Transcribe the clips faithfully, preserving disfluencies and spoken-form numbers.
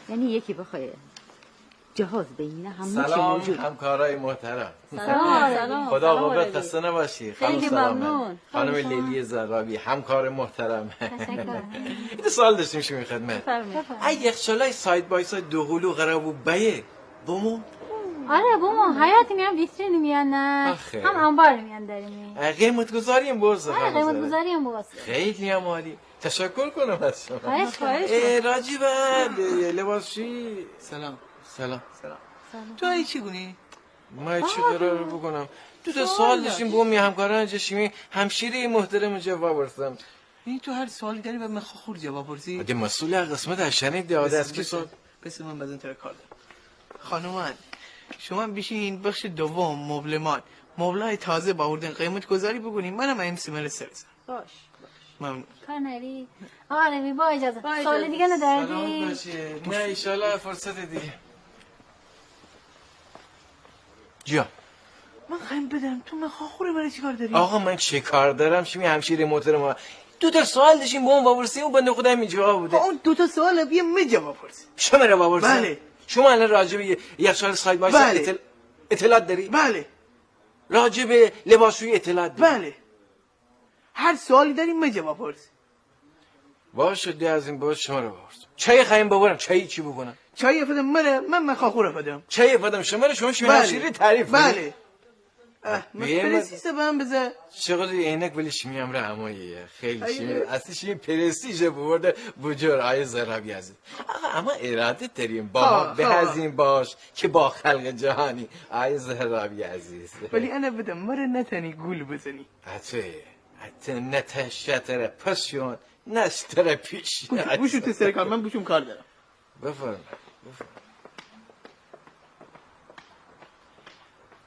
یعنی یکی بخوای جهاز بینه، همه چی سلام، موجود. همکارای محترم. سلام، سلام. خدا قوت، خسته نباشی. خیلی ممنون. خانم لیلی زرابی، همکار محترم. تشکر. ایتا سوال داشتیم شیمی خدمت. بفرمایید. ای یخچالای ساید بای ساید دوقلو قرار بو بایه، بمو؟ آره، بمو. حیاط میان، ویترین میان، نه؟ آخه. هم انبار میان دریمی. اه، قیمت‌گذاری هم بوسته، آره، خانم زهرا. قیمت‌گذاری هم بوسته. خیلی هم عالی. تشکر کنم از شما. خواهش کنم. اه، راجع به، اه، لباسشویی. سلام. سلام. سلام. تو ای چی گونی؟ من چی قرار بوکونم؟ دو تا سوال داشتیم، بوم می همکاران جا، شیمی همشیره محترم جا واپرسم. یعنی تو هر سوالی داری و من خو-، خور جا واپرسی؟ اگه مسئول هر قسمت اشنه ده، آده از کی سوال؟ پس من بزن تره کار دارم. خانمان، شما بیشین بخش دوم، مبلمان. مبلای تازه باوردن، قیمت‌گذاری بوکونی، منم ایم سیمل سر بزنم. باش، باش. ممنون. کار ناری؟ آقا عالمی، با اجازه. با اجازه. سوال دیگه نداری؟ سلام باشی. نه، انشالله فرصت دیگه. جیا. من خوایم بدانم تو من خاخور مره چی کار داری؟ آقا، من چی کار دارم؟ شیمی همشیره محترم. دو تا سوال داشتیم، بوم واپرسیم، اون بنده خدا می جواب بده. اون دو تا سوال بیه می جواب پرس. شمره واپرسم؟ بله. شما الان راجع به یه، یخچال ساید بای ساید، بله، اطل-، اطلاعات داری؟ بله. راجع به لباسشویی اطلاعات داری؟ بله. هر سوالی داری می جا واپرس. باشه، ده از این بعد شمره واپرسم. چایی خوایم ببرم، چایی چی بوکونم؟ چایی فدم مره، من من خاخور فدم. چایی فدم شمره، شما شیمی همشیره تعریف کنی. بله. اه، من پرسی سبم بزه. چقدر عینک ولی شیمی همره همایه. خیلی شیمی، اصلی شیمی پرستیژ ببرده بجور، آقای زهرابی عزیز. آقا، اما اراده داریم با ما بهزین باش که با خلق جهانی، آقای زهرابی عزیز. ولی انه بدم مره نتانی گول بزنی. اته، اته نه تشه تره پس شون، نه تره پیش. بوشو، بوشو تو سر کار، من بوشوم کار دارم. بفرما، بفرما.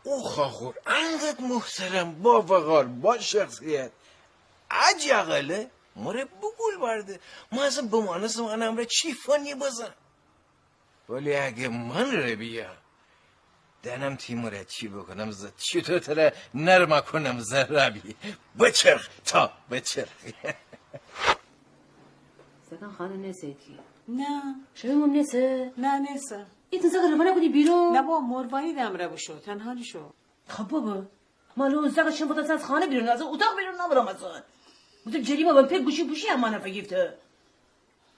او خاخور انقدر محترم، با وقار، با شخصیت، عجقله مره بگول بارده. ما اصلاً بمانستم انه امره چی فنی بزن. ولی اگه من ره بیه، دانم تی مره چی بوکونم، ز-، چطور تره نرم کونم، زهرابی. بچرخ، تا بچرخ. زاکان خانه نیسه کی؟ نه. شما هم نیسه؟ نه، نیسه. ایتن زاکه روانه کودی بیرون؟ نه بابا، مروانی ده امره بوشو، تنها نیشو. خب بابا، من الان زاکه چند وقت از خانه بیرون، از اتاق بیرون نبودم اصلاً. گفتم جریمه بم، پی گوشی پوشی امانه فیگیفته.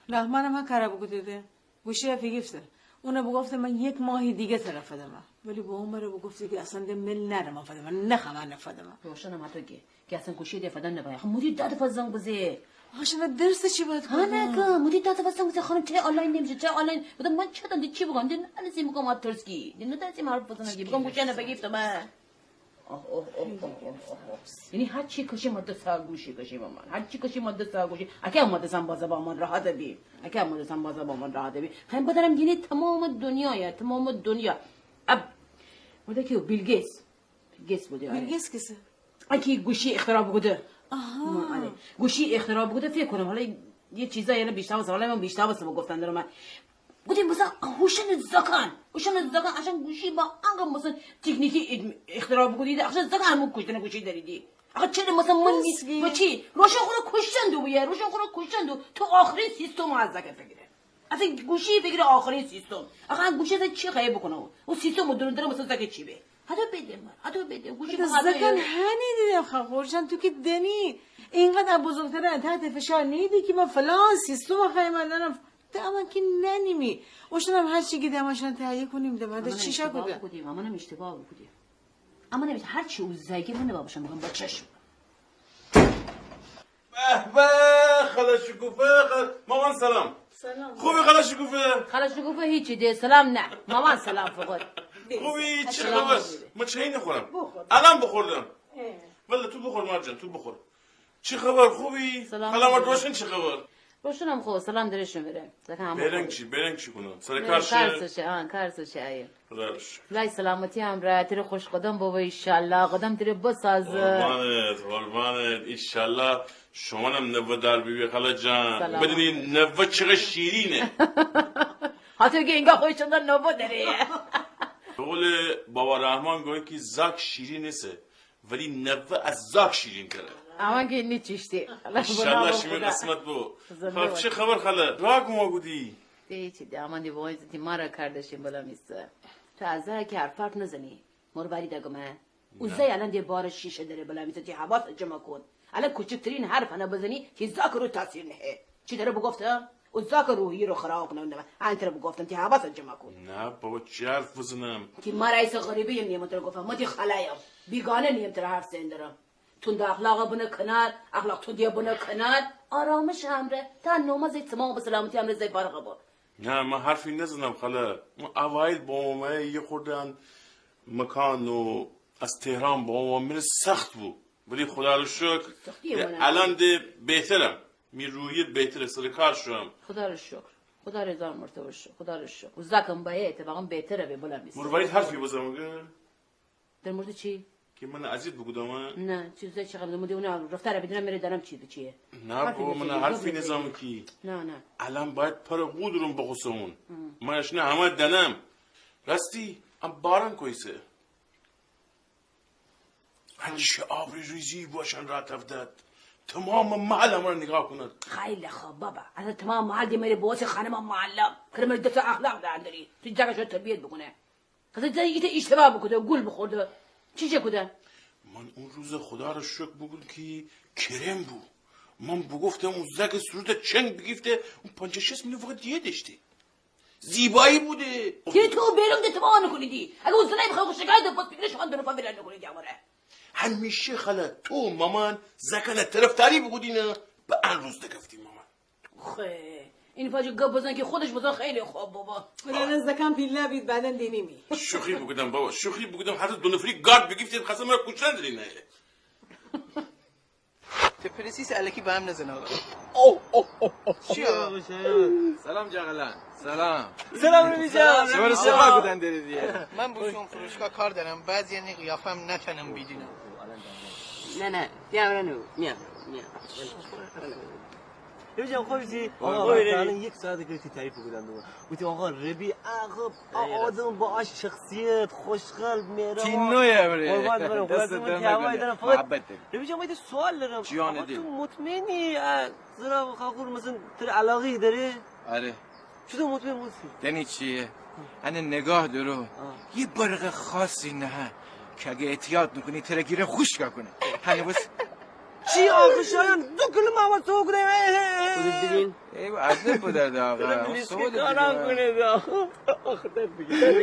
رحمانم ها کاره بوکوده ده. گوشی فیگیفته. اونه بوگفته من یک ماه دیگه تره فدمه. ولی بابا مره بوگفته کی اصلاً ده مل نره من فدمه، نخوام انه فدمه. روشنم هتو گه، کی اصلاً گوشی ده فدن نباید. خب مدیر داد فزنگ بزه. آخه شما درس چی باید کنم؟ هنه که مدیر داد فزنگ بزه، خانم چای آنلاین نمیشه، چای آنلاین. بودم من چه دانم، ده چی بگم؟ ده ننسی می‌کنم ترسکی. ده نترسیم حرف بزنم کی. بگم گوشی انه فیگیفته من. آه، آه، آه. یعنی هر چی کشی مدرسه گوشی کشی مامان. هر چی کشی مدرسه گوشی. اگه مدرسه بازه با من راحت بی. اگه مدرسه بازه با من راحت بی. هم بدارم یعنی تمام دنیا یا، تمام دنیا. اب، مده کیو بیل گیتس. بیل گیتس بوده، آره. بیل گیتس کیسه؟ اکی گوشی اختراع بوکوده. آها. آره. گوشی اختراع بوکوده، فکر کنم. حالا یه چیزایی یعنی بیشتر واسه، حالا من بیشتر واسه بگفتن دارم من. گودیم مثلاً هوشن زاکان، هوشن زاکان اشان گوشی با انقدر مثلاً تکنیکی اد-، اختراع بوکودی، اشان زاکان همون کشتن گوشی داریدی. آخه چره مثلاً من نیست، با چی؟ روشن خوره کشتن دو بویه، روشن خوره کشتن دو، تو آخرین سیستم از زاکه فیگیره. اصلاً گوشی فیگیره آخرین سیستم. آخه گوشی اصلاً چی خواهی بوکونه؟ او سیستم دورون دره مثلاً زاکه چی به؟ هتو بده من، هتو بده. گوشی زاکان هنی دیدم خب، روشن تو که دنی. اینقدر بزرگتره تحت فشار نیدی که من فلان سیستم خواهی من دارم. ته امان کی ننیمی. اوشانم هر چی گیده امانم تهیه کونیم ده، بعد چی شا کوده؟ امانم اشتباه بوکودیم. امانم اشتباه بوکودیم. امانم اشت-، هر چی او زاکه من باباشم بگم با چشم. به به، خاله شکوفه، خاله، مامان سلام. سلام. خوبی خاله شکوفه؟ خاله شکوفه هیچی ده، سلام نه. مامان سلام فقط. خوبی؟ چی خبر؟ من چایی نخورم. بخور. الان بخوردم. اه. ولی تو بخور مارجان، تو بخور. چی خبر، خوبی؟ سلام. سلامت باشین، چی خبر؟ روشنم خو، سلام دره شمره. زاکان همه بهرنگ چی؟ بهرنگ چی کونه؟ سر کار شه؟ کار سر شه، آن، کار سر شه، آیه. خدا را شکر. خدای سلامتی امره، تره خوش قدم ببه ایشالله، قدم تره بسازه. قربانت، قربانت. ایشالله شومانم نوه‌دار بیبی خاله جان. سلام. بدونی نوه چقدر شیرینه. هتو گه انگار خوشم ده نوه دره. به قول بابا رحمان گویه کی زاک شیرین نیسه. ولی نوه از زاک شیرین‌تره. امان کی نیچیشتی. ایشالله شیمی قسمت بو. خب، چی خبر خاله؟ راه گم بودی؟ تی چی دامندی وایزه تی مره کار داشتیم بلا می سر. تو از که حرف حرف نزنی. مروارید گمه. او زای الان ده بار شیشه دره بلا می سر، تی حواس جمع کن. الان کوچکترین حرف انه بزنی، تی زاک رو تاثیر نهه. چی تره بگفتم؟ او زاک روحی رو خراب کنه. ان تره بگفتم، تی حواس جمع کن. نه بابا، چی حرف بزنم؟ تی مره ایسه غریبه یم، نیم تره گفتم. من تی خالایم. بیگانه نیم، تره حرف زئن درم. تند اخلاق بنه کنار، اخلاق تندی بنه کنار. آرامش امره. تا نماز تمام به سلامتی امره زای فارغ با. نه، من حرفی نزنم خاله. اون اوایل با ما یه خورده ان مکان و از تهران با ما میره سخت بو. ولی خدا رو شکر، سختی ده مانه. الان ده بهترم. می روحیه بهتره، سر کار شوم. خدا رو شکر. خدا رو هزار مرتبه شکر. خدا رو شکر. او زاکم بایه اتفاقا بهتره به بلا می سر. مروارید حرفی بزنم که؟ در مورد چی؟ که من اذیت بوکودم، ها؟ نه، چیزی چی خبر؟ در مورد اون رفتار بدینم میره درم چی به چیه؟ نه بابا، من حرفی نزم کی. نه، نه. الان باید پر قودرم بخوسه اون. من اشنه همه دنم. راستی، ام باران کویسه؟ هن چه آبری ریزی باشن راه تفداد. تمام محل امره نگاه کند. خیلی خوب بابا. الان تمام محل دی میره بوسه خانم معلم. کره میره درس اخلاق دهندری. تو جاگه شو تربیت بکونه. خزه جای ایته اشتباه بوکوده، گول بخورده. چی چه کوده؟ من اون روز خدا رو شکر بوکودم کی کرم بو. من بوگفتم اون زاک صورت چنگ بیگیفته، اون پنجاه شصت میلیون فقط دیه داشته. زیبایی بوده. تی تو بیرون ده تمام نکونیدی. اگه اون زنای بخوای خو شکایت پس بیگیره، شما دو نفر بیرون نکونیدی امره. همیشه خاله تو مامان زاکانه طرفداری بوکودی نه، به ان روز دکفتی مامان. خه، این فاجی گپ بزن که خودش بزن خیلی خوب بابا. خدا نه زاکان پیلا بید، بعداً دینیمی. شوخی بوکودم بابا، شوخی بوکودم. هر دو نفری گارد بیگیفتید، خواستن مره کوشتن دری نه. ته پرسیس الکی به هم نزن آقا. اوه، اوه، اوه، اوه. چی آقا؟ سلام جغلان. سلام. سلام ربی جان. شما رو سپاه کودن دری دیه. من بوشوم فروشگاه کار دارم، بعضی یعنی قیافم نتنم بیدینم. نه، نه، بیا امره نو. میام، میام. ربی جان، خوبی؟ آقا، الان یک ساعت که تی تعریف کودن دوباره. گفتی آقا ربی، آقا، آدم با آش شخصیت، خوشقلب، مهربان. تی نوی امره. قربان برم، قربان برم. تی هوایی دارم. فقط محبت داری. ربی جان، من یه سوال دارم. جان دل. تو مطمئنی، اه، زرا خاخور مثلاً تره علاقه داره؟ آره. چطور مطمئن بودی؟ دانی چیه؟ انه نگاه درو. یه برق خاصی نهه که اگه احتیاط نکنی تره گیره خوشکا کنه. هنه بس. چی آخه شایان؟ دو کلمه آواز تو کودی. خودت ببین. ای، از دل بدرد آقا.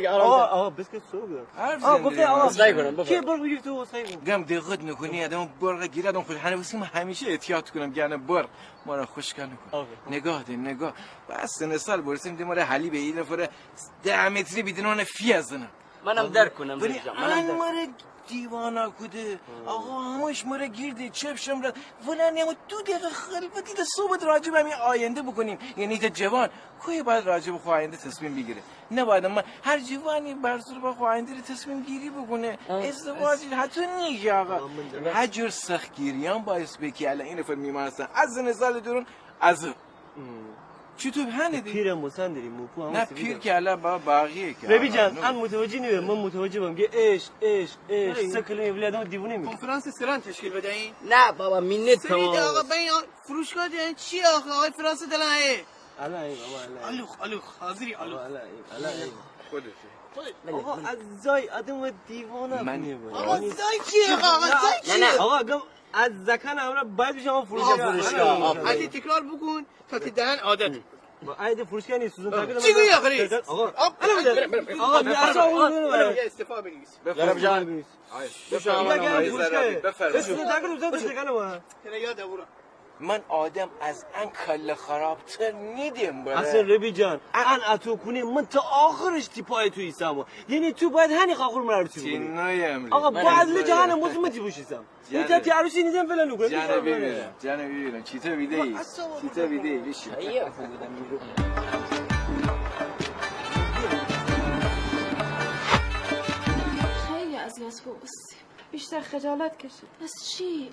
آقا، آقا، بس که سوگه. آقا، گفته آقا. عذرخواهی کنم، بفرما. کی برق بگیری تو عذرخواهی کن. گم ده خود نکنی، آدم برق گیره، آدم خود. هنه بس من همیشه احتیاط کنم، گه انه برق مره خوشکا نکونه. آقا. نگاه ده، نگاه. بس سن سال برسیم، ده مره حالی به این نفره ده متری بیدینانه فیه زنم. منم درک کنم، ولی ربی جان، منم ان درک. مره دیوانه کوده. آقا، همش مره گیرده، چپ شم رد. ولی انه اما دو دقیقه خلوتی ده صحبت راجع به همین آینده بکنیم. یعنی ده جوان، کویه باید راجع به خو آینده تصمیم بیگیره؟ نباید اما هر جوانی بر زور با خو آینده ره تصمیم گیری بکنه. ازدواج حتی نیه آقا. هر جور سختگیریان باعث به کی الان این نفر میمانستن از زن سال دورون، از چطور هنه دی؟ پیرم مسن دری، موکو هم نه، پیر که الان با باقیه که ربی جان، ان متوجه نیه، من متوجه بم. گه عشق، عشق، عشق، سه کلمه ولی آدم دیوونه می‌کنه. کنفرانس سران تشکیل بدهیم؟ نه بابا، مینت تمام. آقا، بین فروشگاه ده چی آقا؟ آقای فرانسه دلان هه. الان، آقا، الان. الوخ، الوخ، حاضری الوخ. آقا، الان، الان. خودشه. آقا، از زای آدم دیوانه کنی. آقا، زای چیه آقا؟ آقا، زای چیه؟ نه، نه. آقا، گم از زکان امره باید بشه آقا فروشگاه. آقا، فروشگاه. آقا، حتی تکرار بکن تا تی دهن عادت. با عید فروشگاه نیست، سوزن تاکر. چی گویی آخری؟ آقا، آقا، می اصلا اون یه استعفا بنویس. بفرمایید. بفرمایید. بفرمایید. تره یاد او را. من آدم از ان کله خرابتر نیدم بره. اصلاً ربی جان، ان اتو کونه من تا آخرش تی پای تو ایسامو. یعنی تو باید هنی خاخور مره عروسی بکنی. آقا، با عدل جهان مزمتی بوشیسم. ایتا تی عروسی نیدم فلان نکن. جانه بیبینم، جانه بیبینم. چیته بیده‌ای؟ چیته بیده‌ای؟ بشین. خیلی اذیت بوستیم. بیشتر خجالت کشیم. از چی؟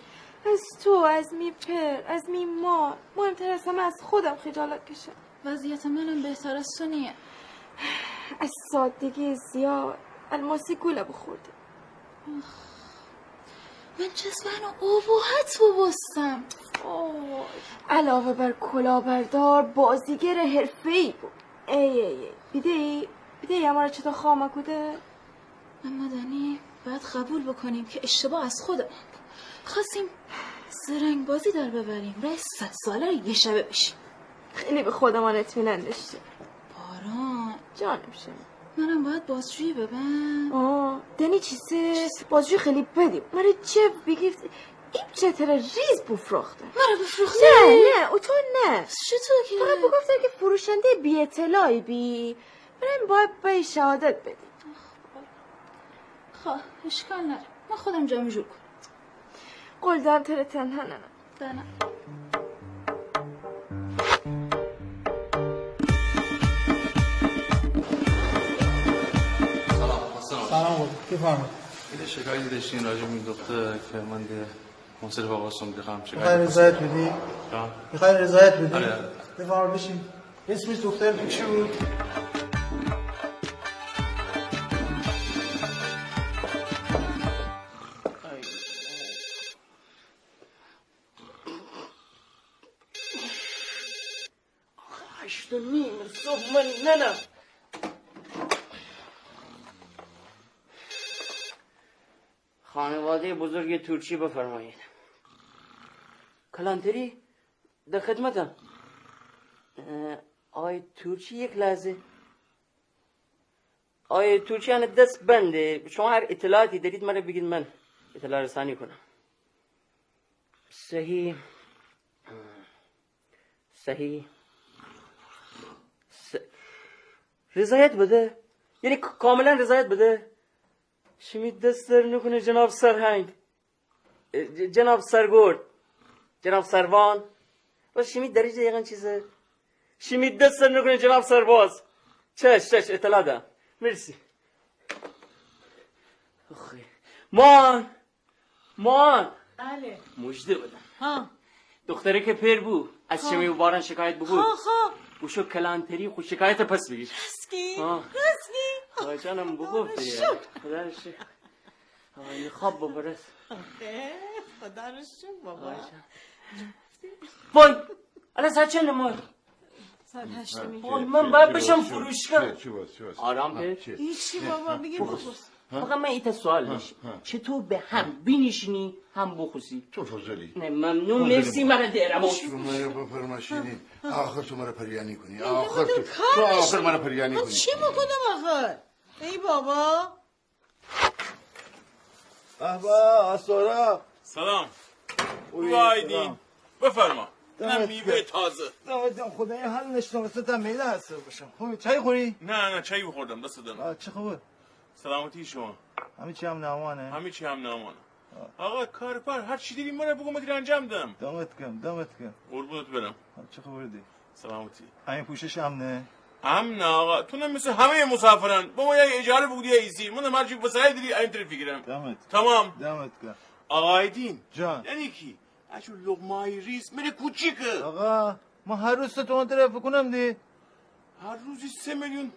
از تو، از می پئر، از می مار. مهمتر از همه از خودم خجالت کشم. وضعیت منم بهتر از تو نیه. از سادگی زیاد الماسی گوله بخورده. آخ. من چسبان ابهت ببوستم. علاوه بر کلاهبردار، بازیگر حرفه‌ای بو. ای، ای، ای. بیده‌یی، بیده‌یی امره چطو خامه کوده؟ اما دنی، باید قبول بکنیم که اشتباه از خودمون بود. خواستیم زرنگ‌بازی در ببریم، راه صد ساله رو یه شبه بشیم. خیلی به خودمان اطمینان داشتیم. باران. جانم شما. منم باید بازجویی ببم. آه، دنی چیسه؟ بازجویی خیلی بدیم. مره چه بگیفت؟ ایپچه تره ریز بفروخته. مره بفروخته؟ نه، نه، او تو نه. چطور که؟ فقط بگفتم که فروشنده بی‌اطلاعی بی. بریم باید به شهادت بدیم. خب، اشکال نره. من خودم جمع جور کنم. قول دهم تره تنها ننم. دنم. سلام، خسته نباشید. سلام علیکم. بفرمایید. یه شکایتی داشتین راجع به این دختر که من ده منصرف آقا هستم، می‌خوام شکایت می‌خوای رضایت بدی؟ جان؟ می‌خوای رضایت بدی؟ آره، آره. بفرما بشین. اسمش دختر تو چی بود؟ هشت و نیم صبح من ننم. خانوادهٔ بزرگ تورچی بفرمایید. کلانتری در خدمتم. اه، آقای تورچی یک لحظه. آقای تورچی، انه دست بنده. شما هر اطلاعاتی دارید مره بگید، من اطلاع رسانی کنم. صحیح. صحیح. س-، رضایت بده. یعنی ک-، کاملاً رضایت بده. شیمی دست درد نکونه جناب سرهنگ. اه، ج-، جناب سرگرد. جناب سروان. و شیمی درجه یقین چیسه؟ شیمی دست درد نکونه جناب سرباز. چش، چش، اطلاع دهم. مرسی. آخه. مان. مان. بله. مژده بدم. ها. دختره که پئر بو، از ها. شیمی و باران شکایت بوکود. ها، ها. بوشو کلانتری خو شکایت پس بگیر. راسکی؟ ها. راسکی؟ خدا جانم بوگفته. خدا رو شکر. خدا رو شکر. آه، یه خواب بپرس. آخه، خدا رو شکر بابا. خدا جان. وای، الان ساعت چنده مار؟ ساعت هشت و نیم. وای، من باید بشم فروشگاه. چی باز، چی باز؟ آرام بیر. هیچی بابا، بگیر بخوس. فقط من ایتا سوال داشتم. چطو به هم بینیشینی، هم بخوسی؟ تو فضولی. نه، ممنون، مرسی، مره دئرم. تو مره بفرماشینی. آخر تو مره پریانی کنی. آخر تو، تو آخر مره پریانی کنی. چی بکنم آخر؟ ای بابا. به به، آ سهراب. سلام. اوی، سلام. بفرما. دمت گرم. میوهٔ تازه. دمت گرم. خدایی حال نشتم، واسه تا میله حاضر بشم. خوبی؟ چای خوری؟ نه، نه، چای بخوردم، دست درد نکنه. آه، چه خبر؟ سلامتی شما. همه چی امن و امانه؟ همه چی امن و امانه. آه. آقا، کار پار، هر چی داری مره بگو، من دیر انجام دم. دمت گرم، دمت گرم. قربونت برم. آه، چه خبر دی؟ سلامتی. همین پوشش امنه؟ امنه آقا، تو نه مثل همهٔ مسافران. بابا، یا اجاره بوکودی یا ایسی. من هم هرچی وسایل دری، این طرف فیگیرم. دمت. تمام. دمت گرم. آقا آیدین. جان. یعنی کی؟ اجور لقمه‌ای ریز، مره کوچیکه. آقا، من هر روز ستون طرف فکونم دی. هر روزی سه میلیون.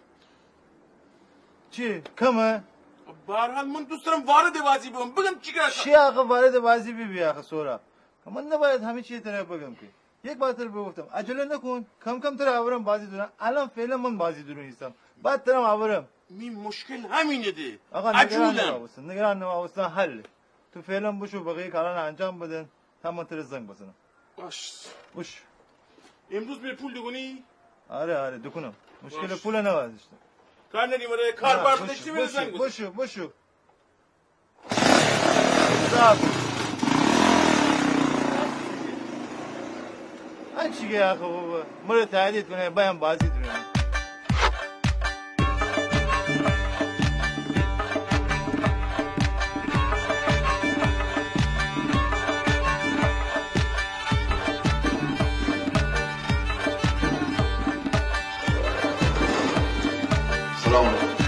چی؟ کمه؟ به هر حال، من دوست دارم وارد بازی ببم. بگم چی کار؟ چی آقا وارد بازی ببی آقا سهراب؟ من نباید همه چی تره بگم که. یک بار تره بگفتم، عجله نکن، کم کم تره آورم بازی دورون. الان فعلاً من بازی دورون ایسم. بعد ترم آورم. می مشکل همینه ده. آقا، نگران نبا، نگران نبا، حل. تو فعلاً بشو، بقیه کاران انجام بدن، تا من تره زنگ بزنم. باش. باش. امروز می پول دوکونی؟ آره، آره، دوکونم. مشکل پول نباید داشته. کار نری مره، کار بار داشتی، مره زنگ بزن. بشو، بشو. هر چی که آخه بابا، مره تهدید کنه، بایم بازی دورون. سلام علیکم.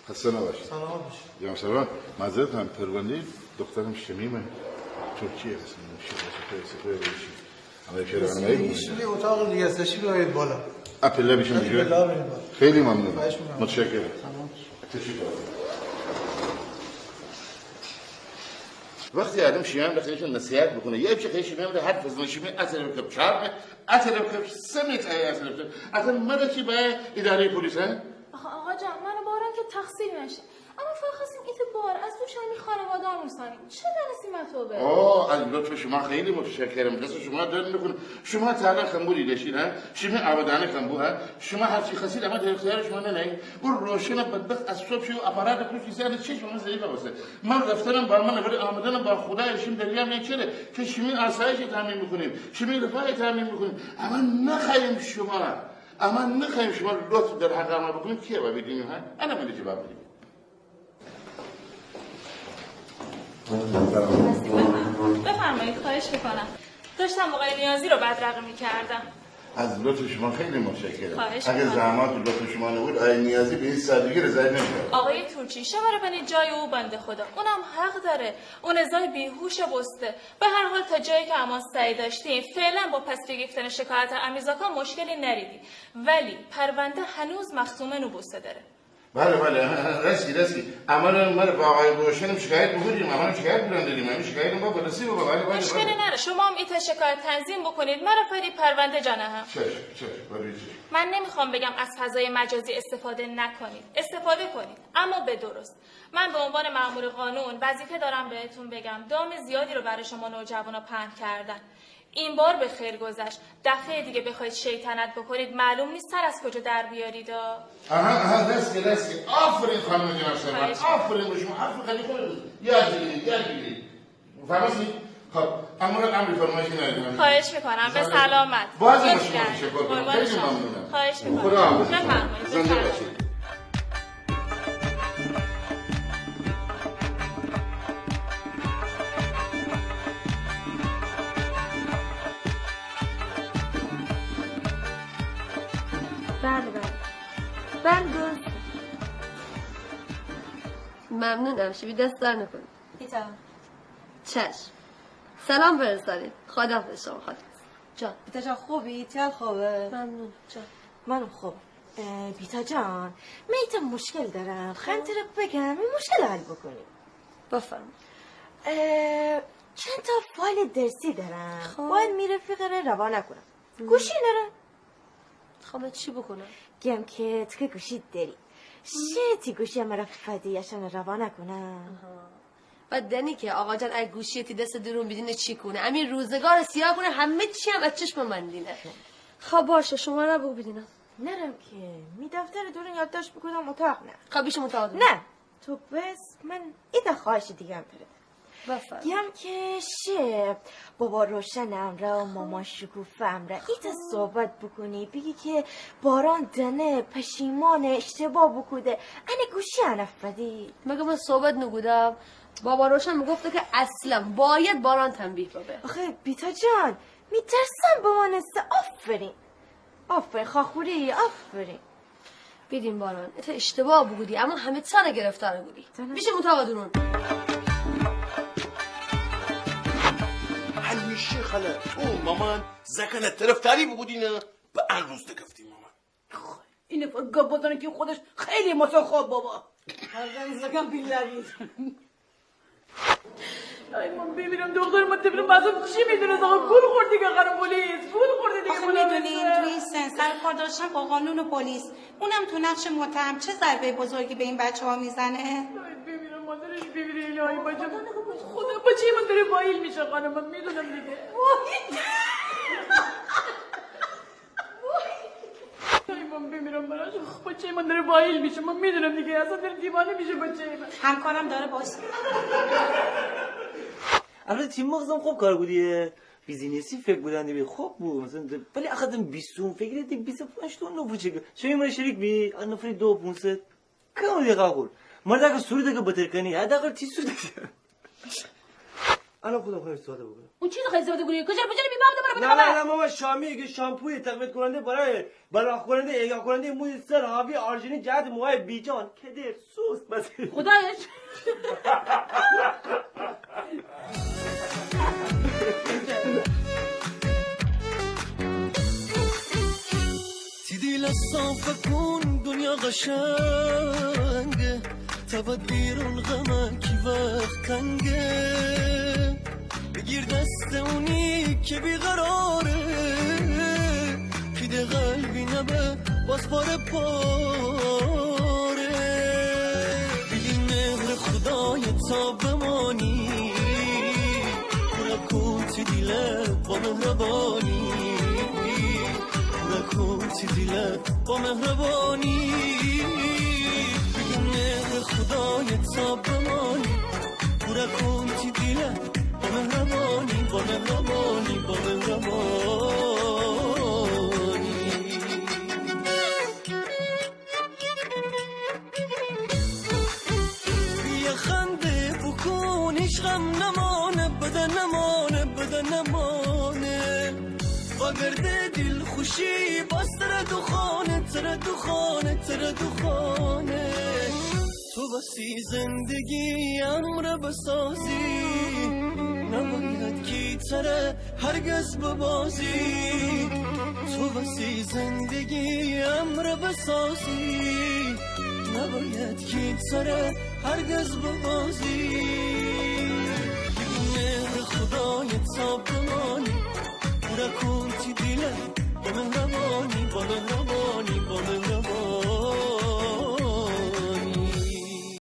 خسته نباشید. سلامت باشید. جناب سروان، معذرت می‌خوام، پروندهٔ دخترم شمیمه. ترکیه هست. شمیمه، شمیمه، شمیمه. همه چی رو همه این شیمی اتاق دیگه است، تشریف بیارید بالا. اپلا بیشیم دیگه. اپلا برید بالا. خیلی ممنون. خواهش می‌کنم. متشکرم. سلامت باشید. تشریف بیارید. وختی آدم شیمی امره خوأیه نصیحت بوکونه، یا چی خوأیه شیمی امره حرف بزنه، شیمی ا طرف کپ چار متر، ا طرف کپ سه متر، ا طرف کپ. اصلاً مره چی به ادارهٔ پلیس، ها؟ آخه آقا جان، من و باران که تقصیر نشه. اما فقط خواستیم ایته بار از دوش امی خانواده اوسانیم. چه دانستیم اتو به؟ اوه، از لطف شما خیلی متشکرم. دست شما درد نکنه. شما تا الان کمبودی داشتید، ها؟ شیمی آبادانه کمبو، ها؟ شما هر چی خواستید، اما در اختیار شما نه، نه. او روشن بدبخت از صبح شو آپارات پوش ایسه، چشم من ضعیف بسه. من رفتنم با من، ولی آمدنم با خدای شیم دریا میان چره که شیمی آسایش تامین بکنیم، شیمی رفاه تامین بکنیم. اما نخوایم شما، اما نخوایم شما لطف در حق ما بکنید، کیه با بدینیم، ها؟ انا من جواب بدیم. بفرمایید، خواهش می‌کنم. داشتم آقای نیازی رو بدرقه می‌کردم. از لطف شما خیلی متشکرم. خواهش می‌کنم. اگه زحمات و لطف شما نبود، آقای نیازی به این سادگی رضایت نمی‌داد. آقای تورچی، شما رو بنید جای او، بنده خدا. اونم حق داره. اون ازای بیهوش بوسته. به هر حال، تا جایی که امان سعی داشتیم، فعلاً با پس بیگیفتن شکایت امی زاکان مشکلی نریدی. ولی پرونده هنوز مختومه نوبوسته داره. بله، بله، راسکی، راسکی. اما مره با آقای روشنم شکایت بوکودیم، اما شکایت بودن داریم، اما شکایت با بررسی بوکود، بله، بله، مشکلی نره. شما هم ایتا شکایت تنظیم بکنید، مره فری پرونده جا نهم. چشم، چشم، بله، چشم. من نمی‌خوام بگم از فضای مجازی استفاده نکنید، استفاده کنید، اما به درست. من به عنوان مأمور قانون وظیفه دارم بهتون بگم، دام زیادی رو برای شما نوجوانا پهن کردن. این بار به خیر گذشت. دفعهٔ دیگه بخواید شیطنت بکنید، معلوم نیست سر از کجا در بیارید، آ. آها، آها، دست که، دست که. آفرین خانم جناب سروان. خواهش می‌کنم. آفرین به شما. حرف خیلی خوبی بود. یاد بگیرید، یاد بگیرید. فهمیدی؟ خب، اما امر فرمایشی ندارید. خواهش می‌کنم. به سلامت. باز از شما تشکر کنم. قربان شما. خیلی ممنونم. خواهش می‌کنم. خدا حافظ. بفرمایید. زنده باشید. بله، بله. بله، درست. ممنونم، شیمی دست درد نکنه. بیتا. چشم. سلام برسانید. خداحافظ شما، خداحافظ. جان. بیتا جان، خوبی؟ تی حال خوبه؟ ممنون. جان. منم خوبم. اه، بیتا جان، من ایتا مشکل دارم. خب. خوایم تره بگم، این مشکل حل بکنی. بفرما. اه، چند تا فایل درسی دارم. خب. باید می رفیقه ره روانه کنم. گوشی نره. خب، من چی بکنم؟ گم که تو که گوشی داری. شه تی گوشی مره فدی اشانه روانه کنم. آها. بعد دانی که آقا جان، ای گوشی تی دس درون بیدینه چی کونه؟ امی روزگار سیاه کونه، همه چی هم از چشم من دینه. خب باشه، شماره بگو بیدینم. نرم که، می دفتر درون یادداشت بوکودم اتاق نه. خب بیشم اتاق درون. نه، تو بس، من ایتا خواهش دیگه هم دارم. بفرما. گم که شه بابا روشن امرا و ماما شکوفه امرا ایتا صحبت بوکونی، بیگی که باران دنه، پشیمانه، اشتباه بوکوده، انه گوشی انه فدی. مگه من صحبت نوکودم؟ بابا روشن می‌گفته که اصلاً باید باران تنبیه ببه. آخه بیتا جان، می درسم بمانسته. آفرین. آفرین خاخوری، آفرین. بیدین باران، ات اشتباه بوکودی، اما همه‌تانه گرفتار بودی. بیشیم اتاق درون. همیشه خاله تو مامان زاکانه طرفداری بوکودی نه، به ان روز دکفتی مامان. این نفر گب بزنه که خودش خیلی مسخ بابا. هر زن زاکان بیلاری. ای من بمیرم، دختر من طفل معصوم چی می‌دونه؟ آقا گول خورد دیگه خانم پلیس، گول خورد دیگه. آخه می‌دونین تو این سن سر کار داشتن با قانون و پلیس، اونم تو نقش متهم چه ضربهٔ بزرگی به این بچه‌ها می‌زنه؟ ای بمیرم، مادرش بمیره الهی بچه. خدا، بچهٔ من داره وایل می‌شه خانم، من می‌دونم دیگه. ای من بمیرم براش. خب، بچهٔ من داره وایل می‌شه، من می‌دونم دیگه، اصلاً داره دیوانه می‌شه بچهٔ من. همکارم داره باش. البته تی مغزم خوب کار کودی، بیزینسی فکر کودن دیگه خوب بود مثلاً، ولی آخه آدم بیستون فکر دی، بیست و پنج تومن نفر چه که؟ شما من شریک بی، آ نفری دو پونصد. کم دی خاخور. مردا که سود ده که بتر کنی، حداقل تی سود ده. الان خودم خوایم استفاده بکنم. اون چی خوایم استفاده کنی؟ کجا رو پجا رو می‌برم دوباره؟ نه، نه، نه، ماما، شامی که شامپوی تقویت کننده برای براق کننده، احیا کننده موی سر، حاوی آرژانین جهت موهای بیجان، کدر، سوست، بس. خدایش. تی دیل صاف کون، دنیا قشنگه. ببد بیرون غمه کی وخت تنگه، بگیر دست اونی که بیقراره، پیده قلبی نبه باز پاره پاره. بگیر مهر خدای تا بمانی، پورا کن تی دیله با مهربانی، پورا کن تی دیله با مهربانی. بگیر مهر خدای تا بمانی، پورا کن تی دیله با مهربانی، با مهربانی، با مهربانی. یه خنده بوکون، هیچ غم نمانه، بده نمانه، بده نمانه. واگرده دیلخوشی باز تره دوخانه، تره دوخانه، تره دوخانه. تو وسی زندگی امره بسازی، نباید کی تره هرگز ببازی. تو وسی زندگی امره بسازی، نباید کی تره هرگز ببازی. مهر خدای تا بمانی، پورا کن تی دیله با مهربانی، با مهربانی.